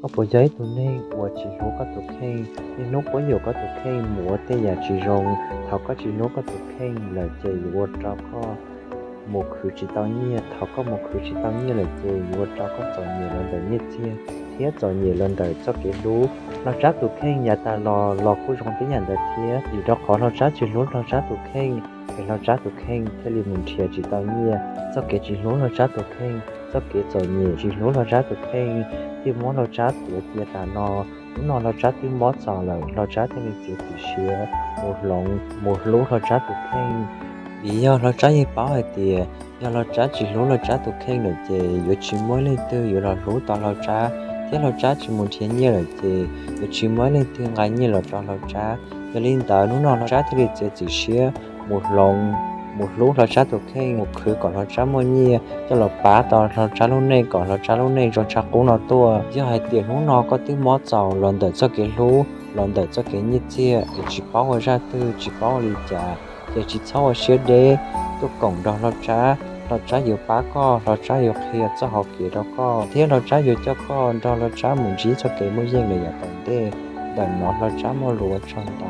Koj puas yog ib tug neeg uas tsis hlub koj tus kheej? Niaj hnub quab yuam koj tus kheej mus ua tej yam tsis zoo. Thaum koj tsis hlub koj tus kheej lawm ces yuav ua rau koj mus khwv tsis tau nyiaj. Thaum koj mus khwv tsis tau nyiaj lawm ces yuav ua rau koj txom nyem los ntawm nyiaj txiag thiab txom nyem los ntawm txoj kev hlub. Hlov tsab tus kheej yav tas los los kuj zoo tib yam ntawd thiab. Vim rau qhov hlov tsab tsis hlub hlov tsab tus kheej, es hlov tsab tus kheej thiaj li mus nrhiav tsis tau nyiaj. Txoj kev tsis hlub hlov tsab tus kheej, txoj kev txom nyem tsis hlub hlov tsab tus kheej, thiaj muab hlov tsab tuav cia tas no. Hnub no hlov tsab twb mob txaus lawm, hlov tsab thiaj li txiav txim siab mus hloov, mus hlub hlov tsab tus kheej. Vim yog hlov tsab yeej paub hais tias yog hlov tsab tsis hlub hlov tsab tus kheej lawm ces yuav tsis muaj ib leej twg yuav los hlub tau hlov tsab, thiab hlov tsab tsis mus nrhiav nyiaj lawm ces yuav tsis muaj ib leej twg nqa nyiaj los rau hlov tsab. Yog li ntawd hnub no hlov tsab thiaj li txiav txim siab mus hloov, mus hlub hlov tsab tus kheej, mus khwv kom hlov tsab muaj nyiaj coj los pab tau hlov tsab lub neej kom hlov tsab lub neej zoo tshaj qub no tuaj. Yog hais tias hnub no koj twb mob txaus los ntawm txoj kev hlub, los ntawm txoj kev nyiaj txiag, es tsis paub ua zaj twg, tsis paub ua li cas, ces tsis txhob ua siab deb, tuaj koom nrog hlov tsab, hlov tsab yuav pab koj, hlov tsab yuav qhia txoj hauv kev rau koj, thiab hlov tsab yuav coj koj nrog hlov tsab mus ntsib txoj kev muaj yeej lawm yav tom ntej. Ntawm no hlov tsab muaj lus ua tsaug ntau.